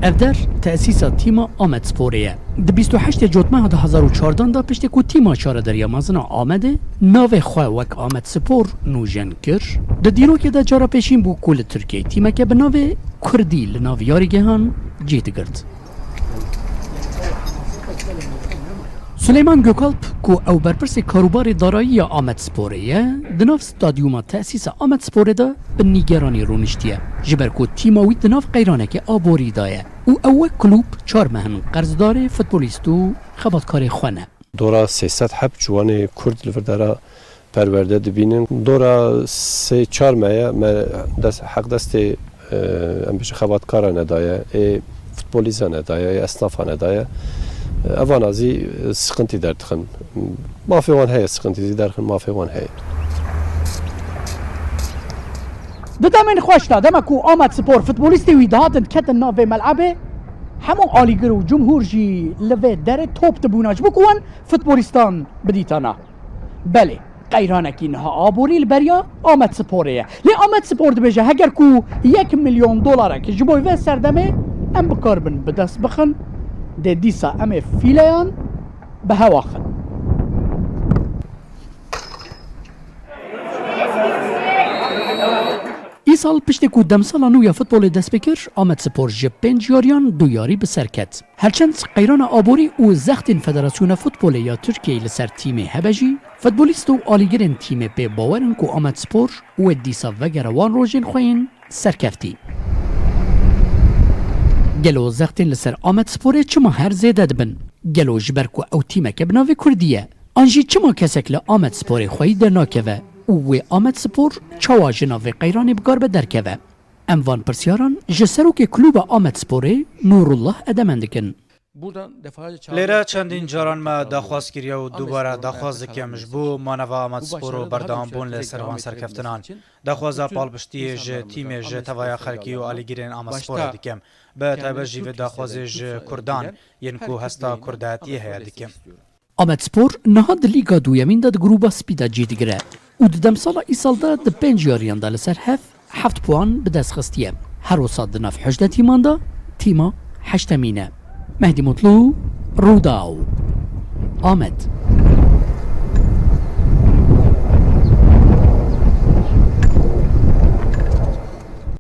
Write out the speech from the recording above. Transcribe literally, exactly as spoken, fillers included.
Ev der tesîsa tîma Amedsporê ye. Di bîst û heştê Cotmeha du hezar û çardan de piştî ku tîma Şaredariya Mezin a Amedê navê xwe wek Amedspor nûjen kir, di dîrokê de cara pêşîn bû ku li Tirkiyeyê tîmeke bi navê Kurdî li nav yarîgehan cih digirt. Suleyman Gökalp, ku ew berpirsê karûbarê darayî ya Amedsporê ye, di nav stadyuma tesîsa Amedsporê de bi nîgeranî rûniştiye, ji ber ku tîma wî di nav qeyranekê aborî de ye û ew wek klûb çar meh in qerzdarê futbolîst û xebatkarê xwe ne. Dora sê sed heb ciwanê Kurd li vir dera perwerde dibînin. Dora sê çar me ye, me dest, heq destê, e, em bêjin xebatkaran nedaye, ê futbolîzan nedaye, ê esnafan nedaye. E, evan azî, e, sıkıntı derdixin. Mafê wan heye, sıkıntı zî derxin, mafê wan heye. Di demên xweş de, dema ku Amedspor futbolîstê wî dihatin ketin nav vê melebê, hemû alîgir û cumhûr jî li vê derê top dibûna, ji bo ku wan futbolîstan bidîtana. Belê, qeyranekî niha aborî li beriya Amedsporê ye. Lê Amedspor dibêje, heger ku yek milyon dolarek ji bo vê serdemê em bikaribin bi dest bixin, dê dîsa em ê fîleyan bi hewa xin. Îsal piştê ku demsala nû ya futbolê dest pê kir, Amedspor ji pênc yariyan du yarî bi ser ket. Herçend qeyrana aborî û zextên Federasyona Futbolê ya Tirkiyeyê li ser tîmê hebe jî, futbolîst û alîgirên tîmê pê bawer in ku Amedspor wê dîsa vegere wan rojên xwe yên serkeftî. Gelo zextên li ser Amedsporê çima her zêde dibin? Gelo ji ber ku ew tîmeke bi navê Kurdî ye? An jî çima kesek li Amedsporê xweyî dernakeve û wê Amedspor çawa ji nav vê qeyranê bikaribe derkeve? Em van pirsyaran ji serokê klûba Amedsporê Nûrullah Edemen dikin. Lêre çendîn caran me daxwaz kiriye û dubare daxwaz dikim ji bo maneva Amedspor û berdewambûn li ser van serkeftinan. Daxwaza palpiştiyê ji tîmê, ji tevaya xelkî û alîgirên Amedsporê dikim. Bi taybet jî vê daxwazê ji Kurdan yên ku hesta kurdayetiyê heye dikim. Amedspor niha di lîga duyemîn de di grûba spî de cî digire û di demsala îsal de di pênc yariyan de li ser hev heft puan bi dest xistiye. Her wisa di nav hejdeh tîman de tîma heştemîn e. Mehdî Mutlu, Rûdaw, Amed.